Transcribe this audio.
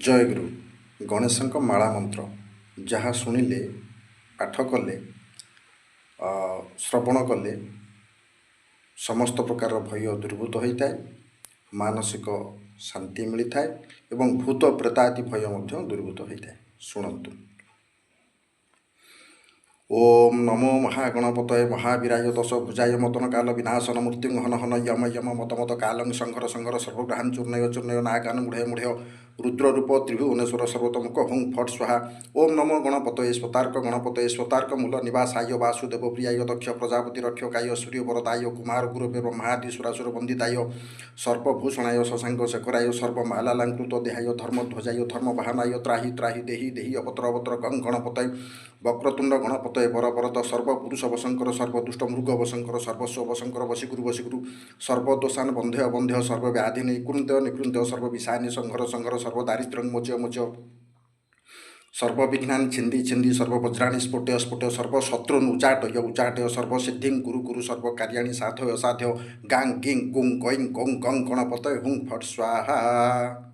ଜୟଗୁରୁ। ଗଣେଶଙ୍କ ମାଳା ମନ୍ତ୍ର ଯାହା ଶୁଣିଲେ, ପାଠ କଲେ, ଶ୍ରବଣ କଲେ ସମସ୍ତ ପ୍ରକାରର ଭୟ ଦୂରୀଭୂତ ହୋଇଥାଏ, ମାନସିକ ଶାନ୍ତି ମିଳିଥାଏ ଏବଂ ଭୂତ ପ୍ରେତାଦି ଭୟ ମଧ୍ୟ ଦୂରୀଭୂତ ହୋଇଥାଏ। ଶୁଣନ୍ତୁ। ଓମ୍ ନମୋ ମହାଗଣପତୟେ ମହାବୀରାୟ ଦଶ ଭୁଜାୟ ମଦନ କାଲ ବିନାଶନ ମୃତ୍ୟୁଂ ହନ ହନ ୟମ ୟମ ମଦ ମଦ କାଲଂ ସଂଘର ସଂଘର ସର୍ବଗ୍ରହାନ୍ ଚୂର୍ଣ୍ଣୟ ଚୂର୍ଣ୍ଣୟ ନାଗାନ ମୂଢ଼ୟ ମୂଢ଼ୟ ରୁଦ୍ରରୂପ ତ୍ରିଭୁବନେଶ୍ୱର ସର୍ବତୋମୁଖ ହୁଁ ଫଟ୍ ସ୍ୱାହା। ଓମ୍ ନମୋ ଗଣପତୟେ ସ୍ୱତାର୍କ ଗଣପତୟେ ସ୍ୱତାର୍କ ମୂଲ ନିବାସାୟ ବାସୁଦେବ ପ୍ରିୟାୟ ଦକ୍ଷ ପ୍ରଜାପତି ରକ୍ଷକାୟ ସୂର୍ଯ୍ୟ ବରଦାୟ କୁମାର ଗୁରବେ ବ୍ରହ୍ମାଦି ସୁରାସୁର ବନ୍ଦିତାୟ ସର୍ପଭୂଷଣାୟ ଶଶାଙ୍କ ଶେଖରାୟ ସର୍ବମାଲାଲଙ୍କୃତ ଦେହାୟ ଧର୍ମଧ୍ୱଜାୟ ଧର୍ମବାହନାୟ ତ୍ରାହି ତ୍ରାହି ଦେହି ଦେହି ଅବତର ଅବତର ଗଂ ଗଣପତୟ ବକ୍ରତୁଣ୍ଡ ଗଣପତୟ ବର ବରଦ ସର୍ବପୁରୁଷ ବଶଙ୍କର ସର୍ବଦୁଷ୍ଟ ମୃଗ ବଶଙ୍କର ସର୍ବସ୍ୱ ବଶଙ୍କର ବଶୀଗୁରୁ ବଶୀଗୁରୁ ସର୍ବଦୋଷାନ ବନ୍ଧୟ ବନ୍ଧୟ ସର୍ବବ୍ୟାଧି ନିକୃନ୍ତ ନିକୃନ୍ତ ସର୍ବବିଷାନି ସଂଘର ସଂଘର ସର୍ବଦାରିଦ୍ର୍ୟଂ ମୋଚୟ ମୋଚୟ ସର୍ବବିଘ୍ନାନ ଛିନ୍ଦି ଛିନ୍ଦି ସର୍ବବଜ୍ରାଣୀ ସ୍ଫୁଟୟ ସ୍ଫୁଟୟ ସର୍ବଶତ୍ରୁନ୍ ଉଚାଟୟ ଉଚାଟୟ ସର୍ବସିଦ୍ଧିଂ କୁରୁ କୁରୁ ସର୍ବକାର୍ୟାଣି ସାଧୟ ସାଧୟ ଗାଂ ଗିଂ ଗୁଂ ଗଇଂ ଗୌ ଗଂ ଗଣପତୟ ହୁଁ ଫଟ୍ ସ୍ୱାହା।